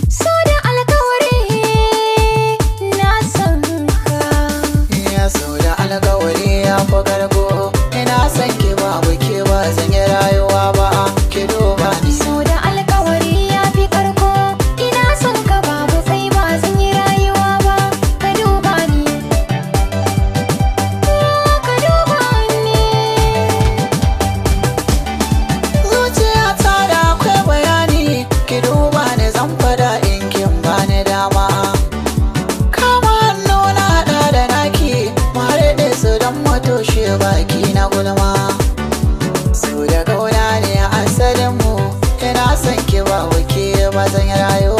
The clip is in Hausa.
So da alkawari na san ka. Ya so da alkawari ya fi karko. Ina son ki, babu ke ba zan yi rayuwa ba, ki duba ni. So da alkawari ya fi karko. Ina son ka, babu kai ba zan yi rayuwa ba. Ka duba ni, ka duba ni. Zuciya ta da akwai bayani, ki duba ni, zan fada in kin bani dama. Kama hannu na haɗa da naki, mu haɗe su don mu toshe baki na gulma. So da ƙauna ne asalin mu, ina son ki, babu ke ba zan yi rayuwa.